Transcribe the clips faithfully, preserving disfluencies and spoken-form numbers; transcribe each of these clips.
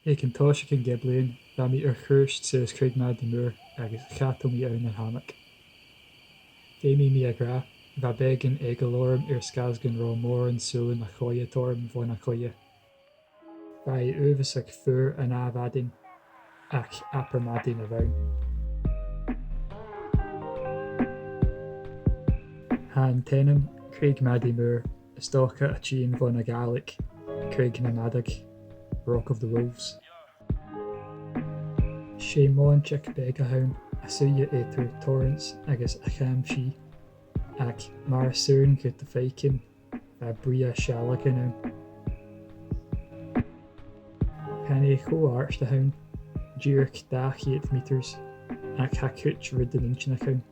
Aig an toiseach an Giblean, bha mi air chuairt suas Craig Maddy Moor agus cha toil leam an hammock. Feumaidh mi a ràdh, bha beagan eagail orm air sgàth 's gun robh mòran sùilean a' coimhead orm bhon a' choille. Bha e uabhasach fuar an ath mhadainn, ach abair madainn a bh' ann. Tha an t-ainm Craig Maddy Moor 's dòcha a' tighinn bhon a' Ghàidhlig, Craig na Madadh, Rock of the Wolves. 'S e mòintich beag a th' ann, a' suidhe eadar Torrance agus a' Champsie, ach mar as urrainn dhut a faicinn, bha brìgh sealgain ann. Chan e cho àrd a th' ann, dìreach dà cheud meters, ach tha cuid rudan inntinneach ann.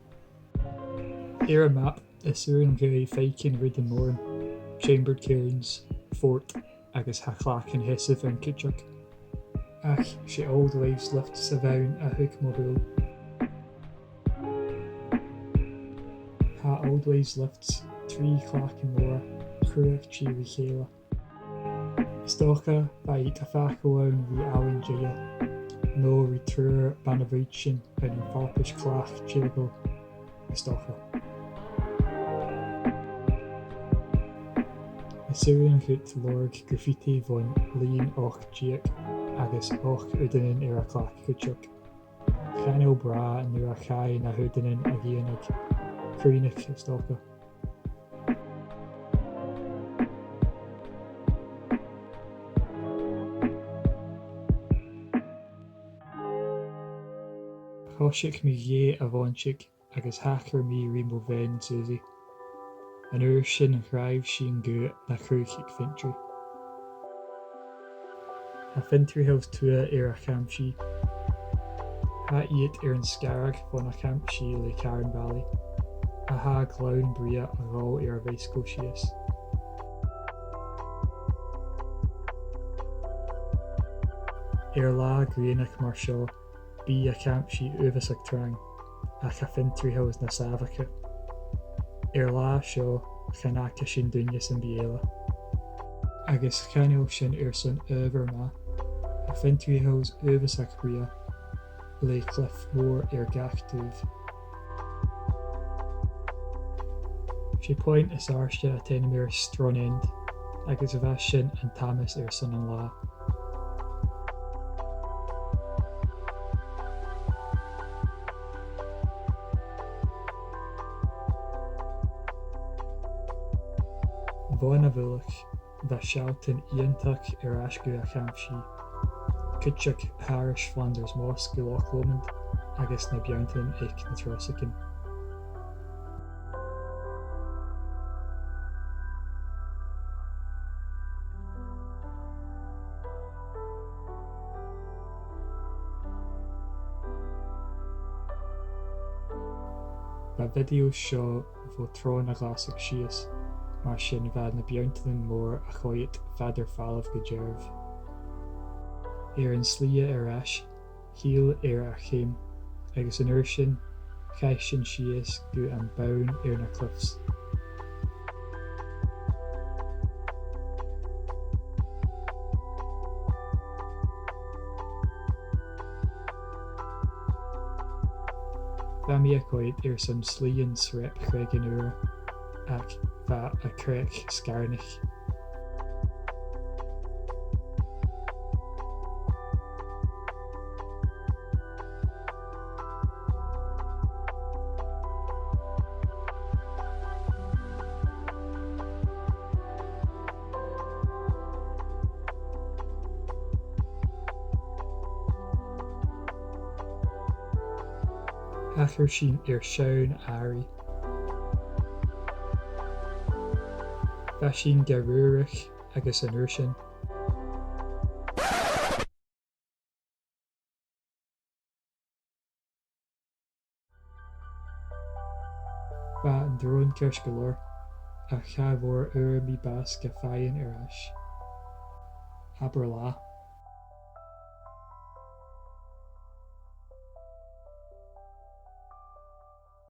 Air a' mhap, is urrainn dhut faicinn rudan mòran, chambered cairns, fort, agus tha clachan sheasamh ann cuideachd. Ach 's e Auld Wives' Lifts a bh' ann a thug mo shùil. Tha Auld Wives' Lifts trì clachan mòra, cruaidh ri chèile. Is dòcha, bha iad a' fàgail ann ri Abhainn Deighe, no ri triùir bana-bhùithtean ann am farpais clach tìreagail, is dòcha. Is urrainn dhut lorg graffiti bhon linn ochd deug agus ochd aodainn air a' chlach cuideachd. Chan eil brath nuair a chaidh na h-aodainnean a dhèanamh, cruithneachd is dòcha. Choisich mi gu a' mhòintich agus thachair mi ri mo bhean Susie. An uair sin dh'fhalbh sinn gu na Chruthaich Fintry. Tha Fintry Hills Tuath air a' Champsie. Tha iad air an sgaradh bhon a' Champsie le Carron Valley, a tha gleann brèagha a' dol air a' bhaidhsagal sìos. Air latha grianach mar seo, bidh a' Champsie uabhasach trang, ach tha Fintry Hills nas sàmhaiche. Air latha seo, chan fhaca sinn duine sam bith eile. Agus chan eil sin airson adhbhar math, tha Fintry Hills uabhasach brèagha, le cliff mòr air gach taobh. 'S e a' phuing as àirde a tha an t-ainm air Stron End, agus bha sin an t-amas airson an latha. Bhon a' mhullach, bha sealltainn iongantach air ais gu a' Champsie. Cuideachd thairis Flinders Moss gu Loch Lomond agus na beanntan aig na Tròisichean. Bha video seo bho Tròn a' Ghlasaig Sìos, mar sin bha na beanntan mòr a' coimhead fada air falbh gu dearbh. Air an slighe air ais, thill air a' cheum, agus an uair sin, chaidh sinn sìos gu am bonn air na cliffs. Bha mi a' coimhead airson slighean sreap Chreag an Iùir, ach bha a' chreag sgàirneach. Thachair sinn air seann àirigh. Bha sinn ga rùrach agus an uair sin, bha an drone ceart gu leòr, ach cha mhòr uair mi bàs ga fhaighinn air ais. Abair latha.